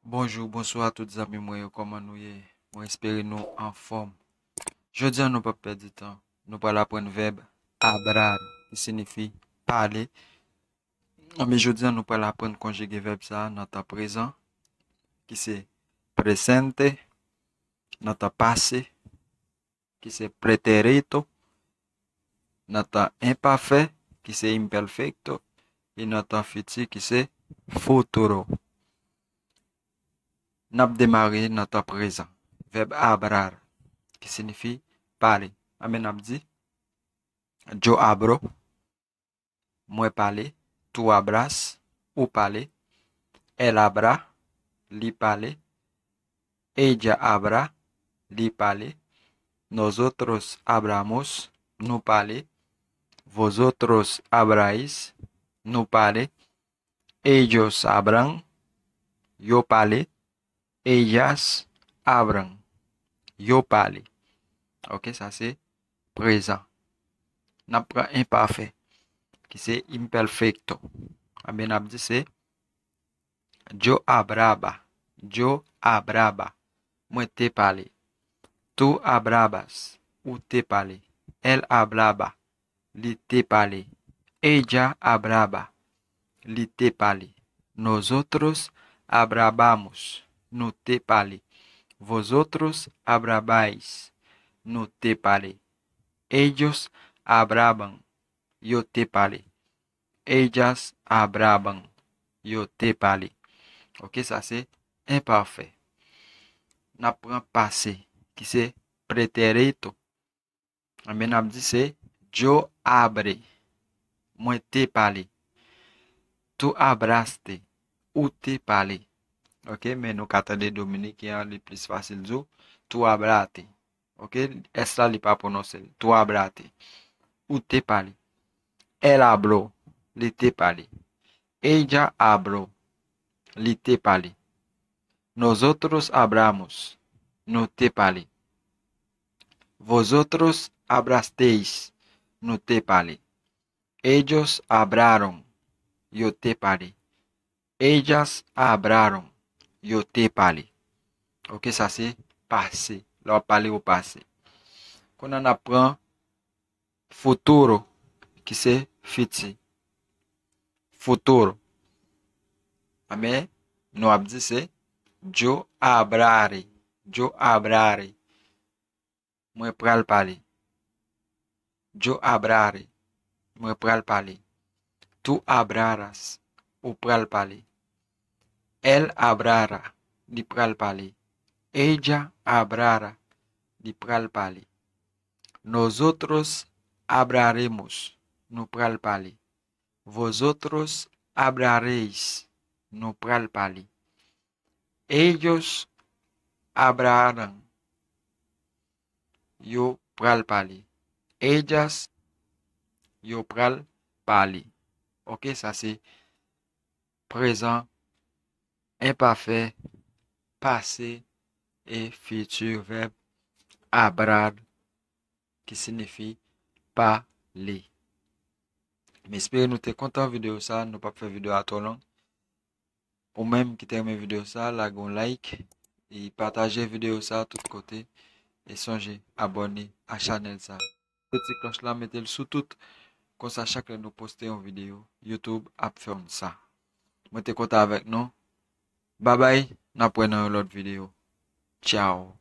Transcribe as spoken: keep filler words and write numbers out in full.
Bonjou, bonswa tout zanmi mwen yo, kòman nou ye? Mwen espere nou anfòm. Jodi a nou p ap pèdi tan, nou pral aprann vèb hablar, ki siyifi pale. Anben, jodi a nou pral aprann konjige vèb sa a nan tan prezan, ki se presente, nan tan pase, ki se pretérito, nan tan enpafè, ki se imperfecto, e nan tan fiti, ki se futuro. N ap demare nan tan prezan. Vèb hablar, ki siyifi pale. Anben, n ap di, yo hablo, mwen pale, tú hablas, ou pale, él habla, li pale, ella habla, li pale, nosotros hablamos, nou pale, vosotros habláis, nou pale, ellos hablan, yo pale, ellas hablan, yo pale. Ok, sa se prezan. N ap pran enpafè, ki se imperfecto. Anben, n ap di se yo hablaba, yo hablaba, mwen te pale. Tú hablabas, ou te pale. Él hablaba, li te pale. Ella hablaba, li te pale. Nosotros hablábamos, nou te pale. Vosotros hablabáis, nou te pale. Ellos hablaban, yo te pale. Ellas hablaban, yo te pale. Ok, sa se enpafè. N ap pran pase, ki se pretérito. Anben, n ap di se yo hablé, mwen te pale. Tú hablaste, ou te pale. Ok, men nou ka tande dominiken an, li plis fasil di w, tú hablaste. Ok, S la li pa pwononse l. Tú hablaste, ou te pale. Él habló, li te pale. Ella habló, li te pale. Nosotros hablamos, nou te pale. Vosotros hablasteis, nou te pale. Ellos hablaron, yo te pale. Ellas hablaron, yo te pale. Ok, sa se pase. Lè w ap pale, ou pase. Kounye a n ap pran futuro, ki se fiti. Futuro. Anben, nou ap di se yo hablaré, yo hablaré. Mwen pral pale. Yo hablaré, mwen pral pale. Tú hablarás, ou pral pale. Él hablará, li pral pale. Ella hablará, li pral pale. Nosotros hablaremos, nou pral pale. Vosotros hablaréis, nou pral pale. Ellos hablarán, yo pral pale. Ellas, yo pral pale. Ok, sa se prezan enpafè, pase e fiti vèb hablar, ki siyifi pale. M espere nou te kontan videyo sa, nou p ap fè videyo a twò long. Ou menm ki te renmen videyo sa, lage yon like e pataje videyo sa tout kote. E sonje abòne a chanèl sa. Ti klòch la, mete l sou tout. Konsa, chak lè nou poste yon videyo, YouTube ap fè w sa. Mwen te kontan avèk nou. Babay, n ap wè nan yon lòt videyo. Tchao.